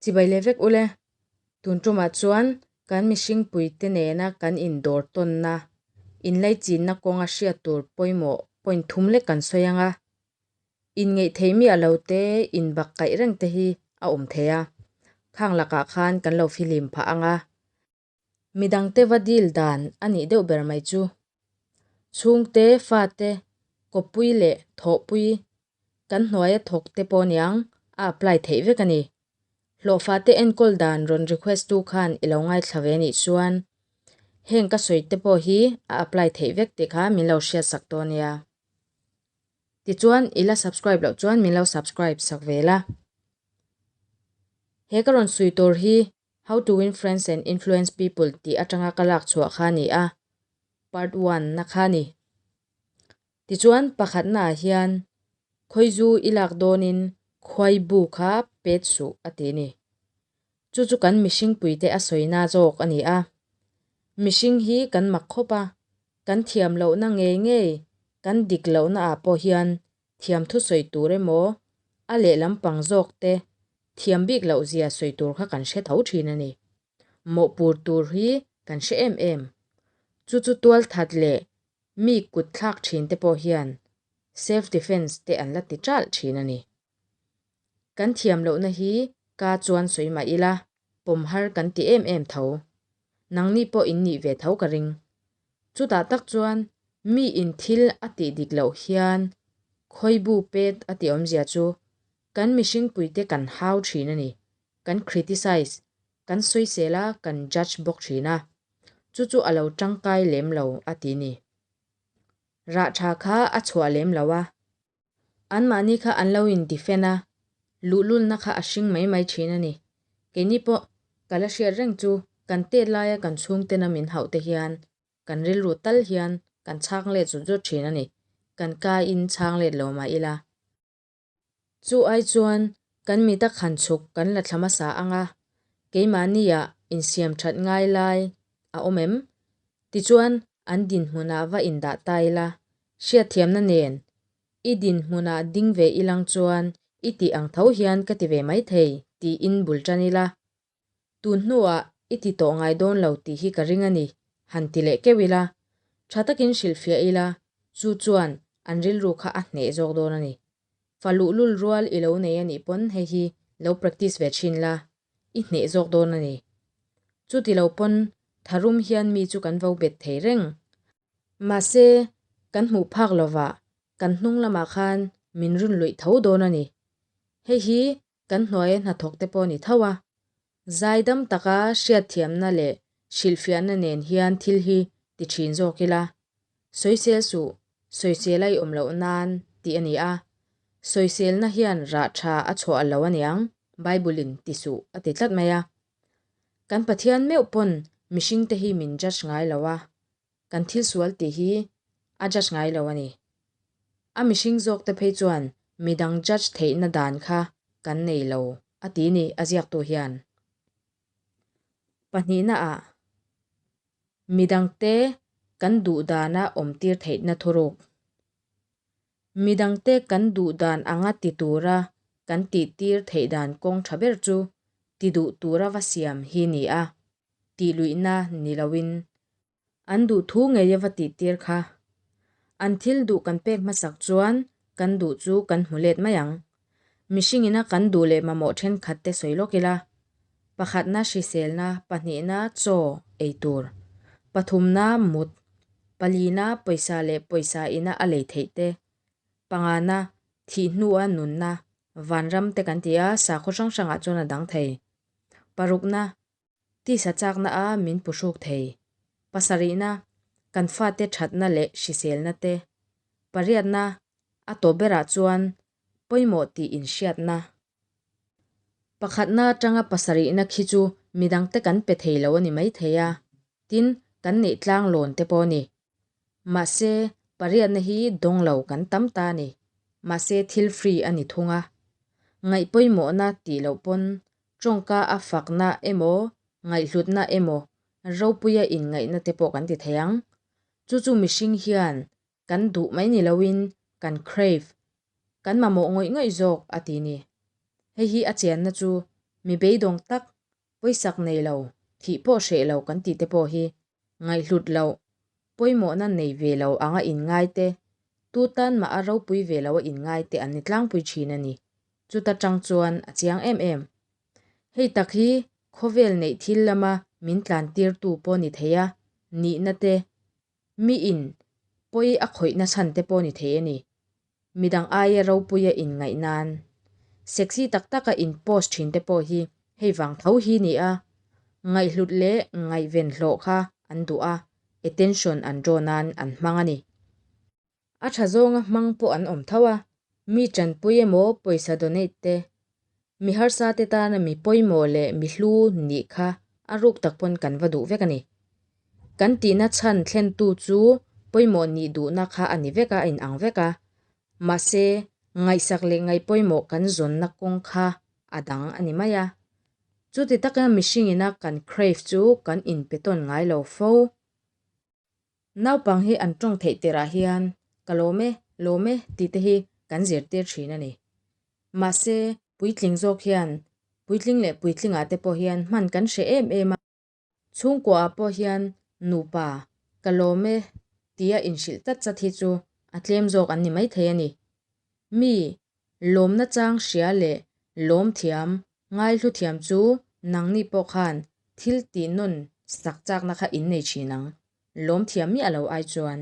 Chibai leh vek ule. Tun tumah chuan kan mihringpuite nena kan indawr tawnna, inlaichinna kawnga hriat tur pawimawh point thum lek kan sawi ang a. Inngeih thei miah lo te, inbak kaih reng te hi a awm thei a. Khang lakah khan kan lo fihlim phah ang a. Midangte va dil dan a nih deuh ber mai chu. Chhungte, fate, kawppui leh thawhpui kan hnuaia thawk te pawh niang a apply theih vek a ni. Hlawhfate enkawl dan rawn request tu khan i lo ngaithla ve nih chuan heng ka sawi te pawh hi a apply theih vek tih kha min lo hriatsak dawn nia. Tichuan i la subscribe loh chuan min lo subscribe sak ve la. He ka rawn sawi tur hi How to win friends and influence people tih atanga ka lak chhuah kha a ni a, part one na kha a ni. Tichuan pakhatna ah hian khawizu i lak dawnin khuai bu kha pet suh a ti a ni. Chu chu kan mihring puite a sawina zawk a ni a. Mihring hi kan mak khawp a, kan thiam lohna ngei ngei kan dik lohna ah pawh hian thiam thusawi tur emaw a lehlam pang zawk te thiam bik loh zia sawi tur kha kan hre tho thin a ni. Mawhpur tur hi kan hre em em. Chu chu tual that leh mi kut thlak thin te pawh hian self defense te an la ti ṭalh thin a ni. Kan thiam lohna hi ka chuan sawi mah ila pawm har kan ti em em tho. Nangni pawh in nih ve tho ka ring. Chutah tak chuan mi in thil a tih dik loh hian khawibu pet a tih awmzia chu kan mihringpuite kan hau thin a ni, kan criticize, kan sawisel a, kan judge bawk thin a. Chu chu a lo tangkai lem lo a ti ni. Rah tha kha a chhuah lem lo a. Anmahni kha an lo in defend a, luhlulna kha a hring mai mai thin a ni. Keini pawh ka la hriat reng chu kan tet laia kan chhungtena min hauh te hian kan rilru tal hian kan chhang let zut zut thin a ni. Kan ka in chhang let lo mah ila. Chu ai chuan kan mita khan chhuk kan la thla hmasa ang a, keimahniah insiam that ngai lai a awm em? Tichuan an dinhmunah va indah ta ila, hriatthiamna nen i dinhmunah ding ve ilang chuan i tih ang tho hian ka ti ve maithei tiin bul tan ila. Tun hnuah i ti tawh ngai dawn lo tih hi ka ring a ni, han ti leh keuh ila. Tha takin hrilhfiah ila, chu chuan an rilru kha a hneh zawk dawn a ni. Fa luhlul rual i lo nei a nih pawn hei hi lo practice ve thin la, i hneh zawk dawn a ni. Chuti lo pawn tharum hian mi chu kan vo bet thei reng. Mahse, kan hmuh phak lovah kan hnung lamah khan min run luih tho dawn a ni. Hei hi Kan hnuaia hnathawk te pawh a ni tho a, zaidam taka hriatthiamna leh hrilhfiahna nen hian thil hi ti thin zawk ila, sawisel suh, sawisel a i awm loh nan tih a ni a, sawiselna hian rah tha a chhuah lo aniang, Bible-in ti suh a ti tlat mai a. Kan Pathian meuh pawn mihringte hi min judge ngai lo a, kan thil sual tih hi a judge ngai lo a ni. A mihring zawk te phei chuan midang judge theihna dan kha kan nei lo a ti ni a ziaktu hian. Pahnihna ah midang te kan duh dana awm tir theihna thuruk. Midang te kan duh dan anga ti tura kan tih tir theih dan kawng tha ber chu ti duh tura va siam hi ni a, tih luihna ni loin An duh thu ngei a va tih tir kha. An thil duh kan pek hmasak chuan kan duh chu kan hmu let mai ang. Mihring ina kan duh leh mamawh thenkhat te sawi lawk ila. Pakhatna hriselna, pahnihna chaw ei tur, pathumna mut, palina pawisa leh pawisa ina a lei theih te, pangana thih hnua nunna, vanram te kan ti a, sakhaw hrang hrangah chuan a dang thei. Parukna Tisa chakna a min puhruk thei. Pasarihna, kan fate thatna leh hriselna te. Pariatna, a tawp berah chuan pawimawh tih inhriatna. Pakhatna atanga pasarihna khi chu midangte kan pe thei lo a ni maithei a, tin, kan neih tlang lawn te pawh a ni. Mahse, pariatna hi dawng lo kan tam ta a ni. Mahse, thil free a ni thung a. Ngaih pawimawhna tih loh pawn Tawngka a fakna emaw, ngaihhlutna emaw, ropuia inngaihna te pawh kan ti thei ang. Chu chu mihring hian kan duh mai ni loin kan crave, kan mamawh ngawih ngawih zawk a ti ni. Hei hi a chianna chu Mi beidawng tak, pawisak nei lo, thih pawh hreh lo kan tih te pawh hi ngaihhlut loh, pawimawhna nei ve lo anga inngai te, tu tan mah a ropui ve lo a inngai te an ni tlangpui thin a ni. Chuta tang chuan a chiang em em. Hei tak hi khawvel neih thil lama min tlan tirtu pawh ni thei a, nihna te, mi in pawi a khawih nachhan te pawh ni thei a ni. Midang aia ropuia inngaih nan sexy tak taka in post thin te pawh hi hei vang tho hi ni a, ngaihhlut leh ngaihven hlawh kha an duh a, attention an draw nan an hmang a ni. A tha zawnga hmang pawh an awm tho a, mi tanpui emaw pawisa donate te, mi harsa te tana mi pawimawh leh mi hlu nih kha a ruk tak pawn kan va duh vek a ni. Kan tihna chhan thlentu chu pawimawh nih duhna kha a ni vek a, a inang vek a. Mahse, ngaihsak leh ngaihpawimawh kan zawnna kawng kha a dang a ni mai a. Chuti taka mihringina kan crave chu kan inpe tawn ngai lo fo. Naupang hi an tawng theih tirah hian ka lawm e, lawm e tih te hi kan zirtir thin a ni. Mahse, puitling zawk hian, puitling leh puitlingah te pawh hian hman kan hre em em a. Chhungkuaah pawh hian nupa ka lawm e tia inhrilh tlat chat hi chu a tlem zawk an ni maithei a ni. Mi lawmna chang hria leh lawm thiam, ngaihlu thiam chu nangni pawh khan thil tih nawn sak chakna kha in nei thin ang, lawm thiam miah lo ai chuan.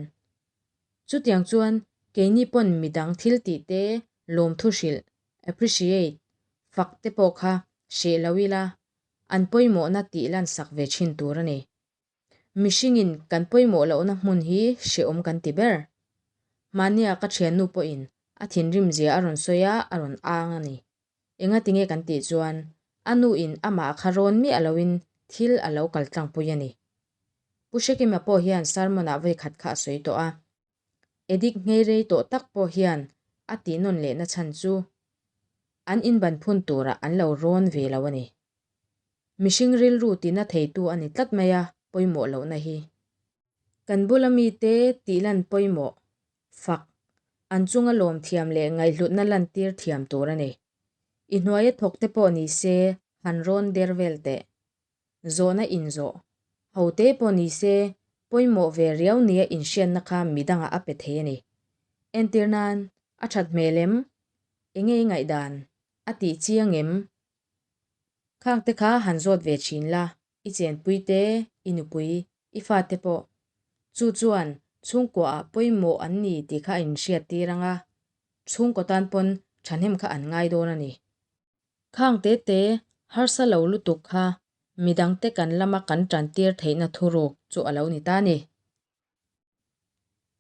Chutiang chuan keini pawn midang thil tih te lawmthu hrilh, appreciate, fak te pawh kha hreh lo ila, an pawimawhna tih lansak ve thin tur a ni. Mihringin kan pawimawh lohna hmun hi hrehawm kan ti ber. Hmania ka thiannu pawhin a thinrim zia a rawn sawi a, a rawn ang a ni. Enga tinge kan tih chuan a nuin amah kha rawn miah loin thil a lo kal tlangpui a ni. Pu Hrekima pawh hian sermon-ah vawikhat kha a sawi tawh a. Edik nghei rei tawh tak pawh hian a tih nawn lehna chhan chu an inban phun turah an lo rawn ve lo a ni. Mihring rilru tina theitu a ni tlat mai a, pawimawh lohna hi. Kan bula mite tih lan pawimawh, fak, an chunga lawm thiam leh ngaihhlutna lantir thiam tur a ni. I hnuaia thawk te pawh ni se han rawn der vel teh. Zawhna inzawh, hote pawh ni se pawimawh ve riau nia inhriatna kha midangah a pe thei a ni. Entir nan, a that hmel em? Enge i ngaihdan? A tih chiang em? Khangte kha han zawt ve thin la, i chenpui te, i nupui, i fate pawh. Chu chuan chhungkuaah pawimawh an ni tih kha a inhriat tir ang a, chhungkaw tan pawn thahnem kha an ngai dawn a ni. Khang te te harsa lo lutuk kha midangte kan lama kan tantir theihna thuruk chu a lo ni ta ni.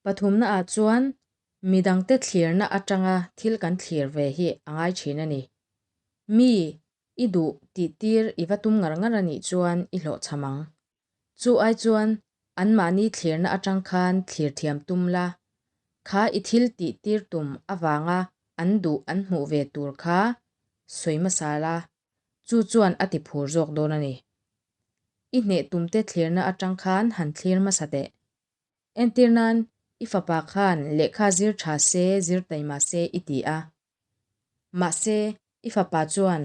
Pathumnaah chuan midangte thlirna atanga thil kan thlir ve hi a ngai thin a ni. Mi i duh tih tir i va tum ngar ngar a nih chuan i hlawhchham ang. Chu ai chuan anmahni thlirna atang khan thlir thiam tum la, kha i thil tih tir tum avanga an duh an hmuh ve tur kha sawi hmasa la, chu chuan a ti phur zawk dawn a ni. I hneh tumte thlirna atang khan han thlir hmasa teh. Entir nan, i fapa khan lehkha zir tha se, zir taima se i ti a. Mahse, i fapa chuan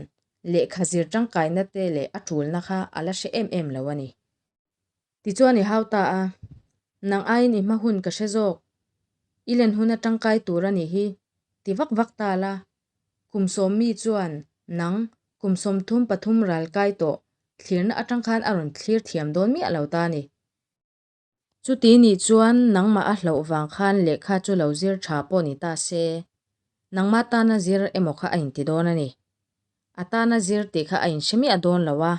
lehkha zir tangkaina te leh a tulna kha a la hre em em lo a ni. Tichuan i hau ta a, Nang aiin i hma hun ka hre zawk. I len hun a tangkai tur a nih hi, ti vak vak ta la. Kum sawmmi chuan nang kum 33 ral kai tawh thlirna atang khan a rawn thlir thiam dawn miah lo ta a ni. Chuti nih chuan nangmah a hlauh vang khan lehkha chu lo zir tha pawh ni ta se, nangmah tana zir emaw kha a inti dawn a ni. A tana zir tih kha a inhre miah dawn lo a.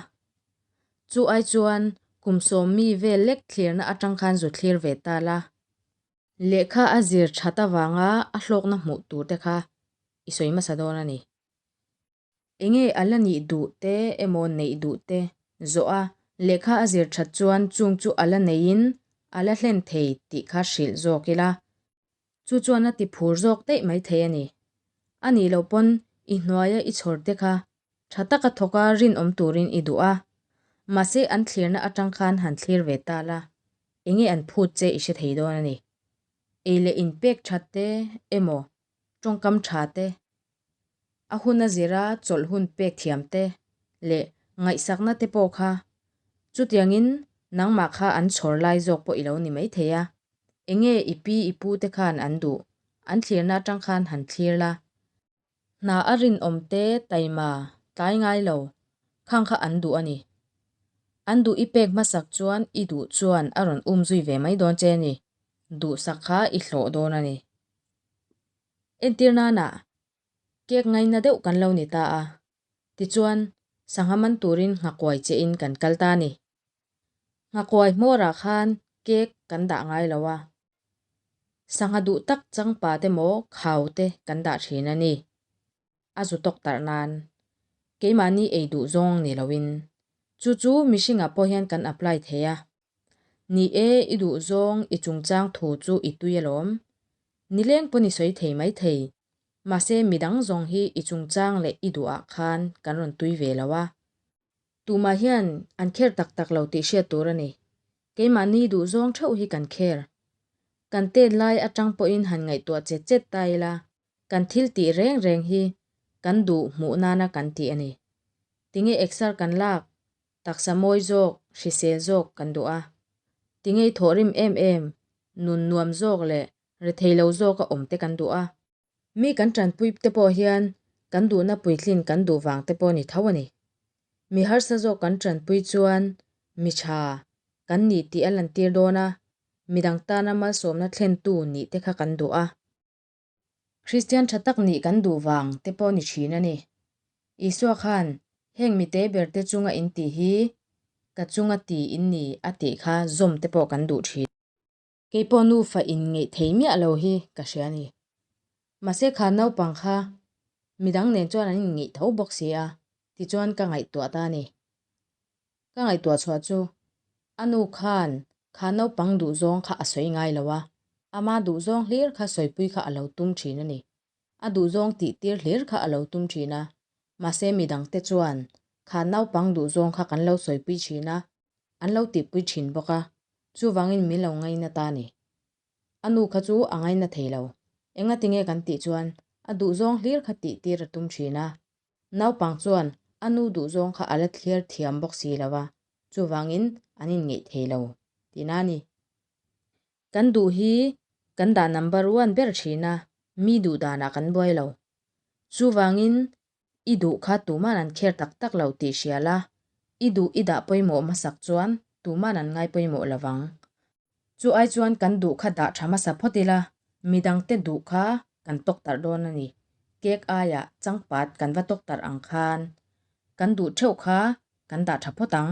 Chu ai chuan kum sawmmi vel lek thlirna atang khan zu thlir ve ta la. Lehkha a zir that avanga a hlawkna hmuh tur te kha i sawi hmasa dawn a ni. Enge a la nih duh te emaw neih duh te zawh a, lehkha a zir that chuan chung chu a la neiin a la hlen thei tih kha hrilh zawk ila. Chu chuan a ti phur zawk daih mai thei a ni. A nih loh pawn i hnuaia i chhawr te kha tha taka thawka rinawm turin i duh a, mahse an thlirna atang khan han thlir ve ta la, enge an phut che i hre thei dawn a ni. Ei leh inpek that te emaw tawngkam tha te, a hun a zira chawlh hun pek thiam te, leh ngaihsakna te pawh kha. Chutiangin nangmah kha an chhawr lai zawk pawh i lo ni maithei a. Enge i pi i pu te khan an duh, an thlirna atang khan han thlir la. Hna a rinawm te taima tlai ngai lo, khang kha an duh a ni. An duh i pek hmasak chuan i duh chuan a rawn um zui ve mai dawn che a ni. Duhsak kha i hlawh dawn a ni. Entir nanah cake ngaina deuh kan lo ni ta a, tichuan sangha man turin nghakuai chein kan kal ta a ni. Nghakuai hmawrah khan cake kan dah ngai lo a, Sangha duh tak changpa te maw khau te kan dah thin a ni. A zu tawk tarh nan. Keimahni ei duh zawng ni loin. Chu chu mihringah pawh hian kan apply thei a. Ni e, i duh zawng i chungchang thu chu i tui alawm. Nileng pawn i sawi thei mai thei. Mahse midang zawng hi i chungchang leh i duhah khan kan rawn tui ve lo a. Tumah hian an kher tak tak lo tih hriat tur a ni. Keimahni duhzawng theuh hi kan kher. Kan tet lai atang pawhin han ngaihtuah chet chet ta ila, kan thil tih reng reng hi kan duh hmuh nana kan tih a ni. Tinge exer kan lak, taksa mawi zawk, hrisel zawk kan duh a. Tinge i thawhrim em em, nun nuam zawk leh rethei lo zawka awm te kan duh a. Mi kan tanpui te pawh hian kan duhna puitlin kan duh vang te pawh ni tho a ni. Mi harsa zawk kan tanpui chuan mi tha kan nih tih a lantir dawn a, midang tana malsawmna thlentu nih te kha kan duh a. Kristian tha tak nih kan duh vang te pawh ni thin a ni. Isua khan heng mite ber te chunga in tih hi ka chunga ti in ni a tih kha zawm te pawh kan duh thin. Kei pawh nufa in ngeih thei miah lo hi ka hria a ni. Mahse kha naupang kha midang nen chuan an inngeih tho bawk si a, tichuan ka ngaihtuah ta a ni. Ka ngaihtuah chhuah chu a nu khan kha naupang duhzawng kha a sawi ngai lo a, ama duhzawng hlir kha sawipui kha a lo tum thin a ni. A duhzawng tih tir hlir kha a lo tum thin a, mahse midangte chuan kha naupang duhzawng kha kan lo sawipui thin a, An lo tihpui thin bawk a, chuvangin min lo ngaina ta ni. A nu kha chu a ngaina thei lo. Engati nge kan tih chuan a duhzawng hlir kha tih tir a tum thin a. Naupang chuan a nu duhzawng kha a la thlir thiam bawk si lo a, chuvangin an inngeih thei lo tihna a ni. Kan duh hi kan dah number one ber thin a, mi duh danah kan buai lo. Chuvangin I duh kha tuman an kher tak tak lo tih hria la, i duh i dah pawimawh hmasak chuan tuman an ngai pawimawh lo vang. Chu ai chuan kan duh kha dah tha hmasa phawt ila, midangte duh kha kan tawk tarh dawn a ni. Cake aiah changpat kan va tawk tarh ang khan kan duh theuh kha kan dah tha phawt ang.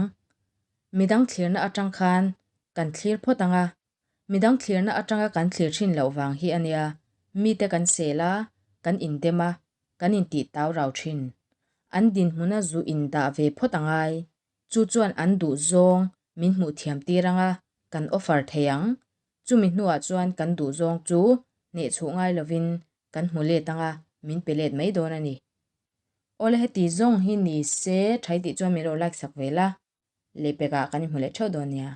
Midang thlirna atang khan kan thlir phawt ang a, Midang thlirna atanga kan thlir thin loh vang hi a nia, mite kan sel a, kan indem a, kan intih tau rau thin. An dinhmuna zu indah ve phawt a ngai, chu chuan an duh zawng min hmuh thiam tir ang a, kan offer thei ang. Chumi hnuah chuan kan duh zawng chu hnehchhuh ngai lovin kan hmu let ang a, min pe let mai dawn a ni. Awle heti zawng hi ni se, thaitih chuan min lo like sak ve la, lehpekah kan inhmu leh theuh dawn nia.